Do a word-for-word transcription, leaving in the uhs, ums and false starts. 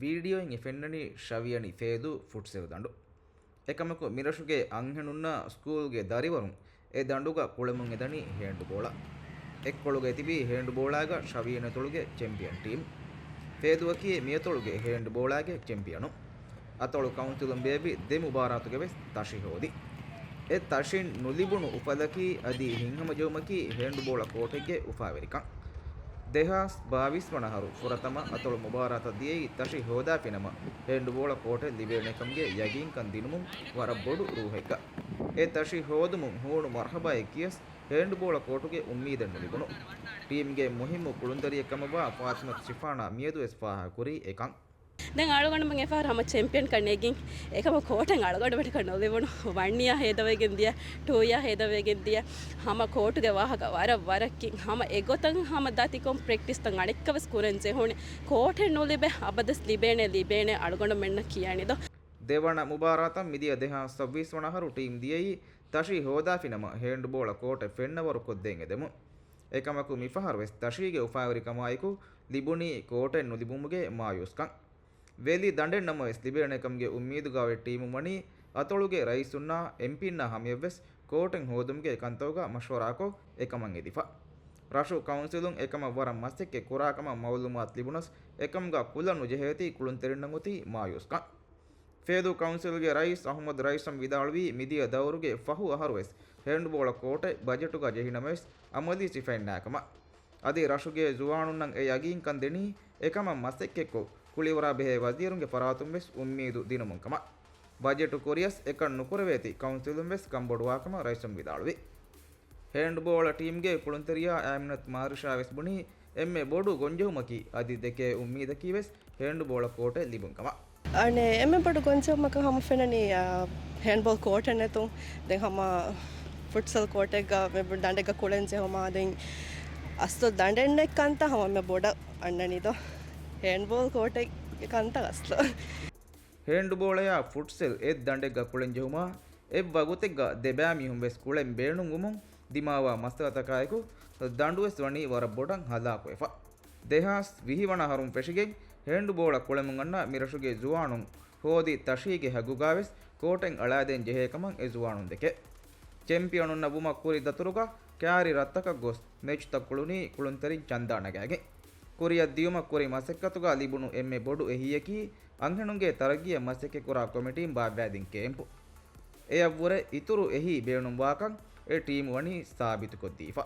ވީޑިއޯއިން އެ ފެންނަނީ ޝަވިޔަނި ފޭދޫ ފުޓްސަލް ދަނޑު. އެކަމަކު މިރަށުގެ އަންހެނުންނާ ސްކޫލްގެ ދަރިވަރުން އެ ދަނޑުގަ ކުޅެމުން އެދަނީ ހޭންޑްބޯޅަ. އެއްކޮޅުގައި ތިބީ ހޭންޑްބޯޅާގަ ޝަވިޔަނި އަތޮޅުގެ ޗެމްޕިއަން ޓީމް. ފޭދޫއަކީ މިއަތޮޅުގެ ހޭންޑްބޯޅާގެ ޗެމްޕިއަނު. އަތޮޅު ކައުންސިލުން ބޭއްވި ދެ މުބާރާތުގެ ވެސް ތަށި ހޯދި. އެ ތަށިން ނުލިބުނު އުފަލަކީ އަދި ހިތްހަމަޖެހުމަކީ ހޭންޑްބޯޅަ ކޯޓެއްގެ އުފާވެރިކަން. ދެހާސް ބާވީސް ވަނަ އަހަރު ފުރަތަމަ އަތޮޅު މުބާރާތަށް ދިޔައީ ތަށި ހޯދާފިނަމަ ހޭންޑްބޯޅަ ކޯޓެއް ލިބޭނެކަމުގެ ޔަގީންކަން ދިނުމުން ވަރަށް ބޮޑު ރޫހެއްގަ. އެ ތަށި ހޯދުމުން ހޫނު މަރްހަބާއެއް ކިޔަސް ހޭންޑްބޯޅަ ކޯޓުގެ އުއްމީދެއް ނުލިބުނު. ޓީމްގެ މުހިއްމު ކުޅުންތެރިއަކަށް ކަމަށްވާ ފާތިމަތު ޝިފާނާ މިއަދުވެސް ފާހަގަކުރީ އެކަން. ދެން އަޅުގަނޑުމެން އެފަހަރު ހަމަ ޗެމްޕިއަންކަން ނެގިން. އެކަމަކު ކޯޓެއް އަޅުގަނޑުމެންނަކަށް ނުލިބުނު. ވަންއިޔާ ހޭދަވެގެން ދިޔަ، ޓޫއިޔާ ހޭދަވެގެން ދިޔަ. ހަމަ ކޯޓުގެ ވާހަކަ ވަރަށް ވަރަށް ކިން. ހަމަ އެގޮތަށް ހަމަ ދާތިކޮން ޕްރެކްޓިސްތައް އަނެއްކާވެސް ކުރަން ޖެހުނީ. ކޯޓެއް ނުލިބޭ، އަބަދަސް ލިބޭނެ، ލިބޭނެ އަޅުގަނޑުމެންނަށް ކިޔަނީ ދޯ. ދެވަނަ މުބާރާތަށް މިދިޔަ ދެހާސް ސައްބީސް ވަނަ އަހަރު ޓީމް ދިޔައީ ތަށި ހޯދާފިނަމަ ހޭންޑްބޯޅަ ކޯޓެއް ފެންނަވަރު ކޮށްދޭން އެދެމުން. އެކަމަކު މިފަހަރުވެސް ތަށީގެ އުފާވެރިކަމާއެކު ލިބުނީ ކޯޓެއް ނުލިބުމުގެ މާޔޫސްކަން. ވެލި ދަނޑެއް ނަމަވެސް ލިބޭނެކަމުގެ އުއްމީދުގަ އޮތް ޓީމުން ވަނީ އަތޮޅުގެ ރައީސުންނާ އެމްޕީންނާ ހަމަޔަށްވެސް ކޯޓެއް ހޯދުމުގެ ކަންތައްގަ މަޝްވަރާކޮށް އެކަމަށް އެދިފަ. ރަށު ކައުންސިލުން އެކަމަށް ވަރަށް މަސައްކަތް ކުރާކަމަށް މައުލޫމާތު ލިބުނަސް އެކަމުގަ ކުލަ ނުޖެހޭތީ ކުޅުންތެރިންނަށް އޮތީ މާޔޫސްކަން. ފޭދޫ ކައުންސިލްގެ ރައީސް އަހުމަދު ރައީސަށް ވިދާޅުވީ މިދިޔަ ދައުރުގެ ފަހު އަހަރުވެސް ހޭންޑްބޯޅަ ކޯޓެއް ބަޖެޓުގަ ޖެހިނަމަވެސް އަމަލީ ސިފައެއްނާކަމަށް. އަދި ރަށުގެ ޒުވާނުންނަށް އެ ޔަގީންކަން ދެނީ އެކަމަށް މަސައްކަތްކޮށް ކުޅިވަރާބެހޭ ވަޒީރުންގެ ފަރާތުންވެސް އުއްމީދު ދިނުމުންކަމަށް. ބަޖެޓު ކުރިޔަސް އެކަން ނުކުރެވޭތީ ކައުންސިލުންވެސް ކަންބޮޑުވާކަމަށް ރައީސުން ވިދާޅުވި. ހޭންޑްބޯޅަ ޓީމްގެ ކުޅުންތެރިޔާ އާމިނަތު މާރިޝާވެސް ބުނީ އެންމެ ބޮޑު ގޮންޖެހުމަކީ އަދި ދެކޭ އުއްމީދަކީވެސް ހޭންޑްބޯޅަ ކޯޓެއް ލިބުން ކަމަށް. އަނެއް އެންމެ ބޮޑު ގޮންޖެހުމަކަށް ހަމަ ފެންނަނީ، އާ، ހޭންޑްބޯޅަ ކޯޓެއް ނެތުން. ދެން ހަމަ ފުޓްސަލް ކޯޓެއްގަ ދަނޑެއްގަ ކުޅެން ޖެހުމާ ދެން އަސްލު ދަނޑެއް ނެތް ކަންތައް ހަމަ އެންމެ ބޮޑަށް އަންނަނީ ދޯ. ހޭންޑްބޯޅަ ކޯޓެއްގެ ކަންތައް އަސްލު. ހޭންޑްބޯޅަޔާ ފުޓްސަލް އެއް ދަނޑެއްގަ ކުޅެން ޖެހުމާ އެއްވަގުތެއްގަ ދެބައިމީހުން ވެސް ކުޅެން ބޭނުންވުމުން ދިމާވާ މައްސަލަތަކާއެކު ދަނޑުވެސް ވަނީ ވަރަށް ބޮޑަށް ހަލާކުވެފަ. ދެހާސް ވިހި ވަނަ އަހަރުން ފެށިގެން ހޭންޑްބޯޅަ ކުޅެމުން އަންނަ މިރަށުގެ ޒުވާނުން ހޯދި ތަށީގެ ހައްގުގާވެސް ކޯޓެއް އަޅާދޭން ޖެހޭ ކަމަށް އެ ޒުވާނުން ދެކެ. ޗެމްޕިއަނުންނަށް ވުމަށް ކުރި ދަތުރުގަ ކާރި ރަށްތަކަށް ގޮސް މެޗްތައް ކުޅުނީ ކުޅުންތެރިން ޗަންދާ ނަގާގެން. ކުރިއަށް ދިޔުމަށް ކުރި މަސައްކަތުގަ ލިބުނު އެންމެ ބޮޑު އެހީއަކީ އަންހެނުންގެ ތަރައްގީއަށް މަސައްކަތްކުރާ ކޮމިޓީން ބާއްވާދިން ކޭމްޕު. އެއަށްވުރެ އިތުރު އެހީ ބޭނުންވާކަން އެ ޓީމު ވަނީ ސާބިތުކޮށްދީފަ.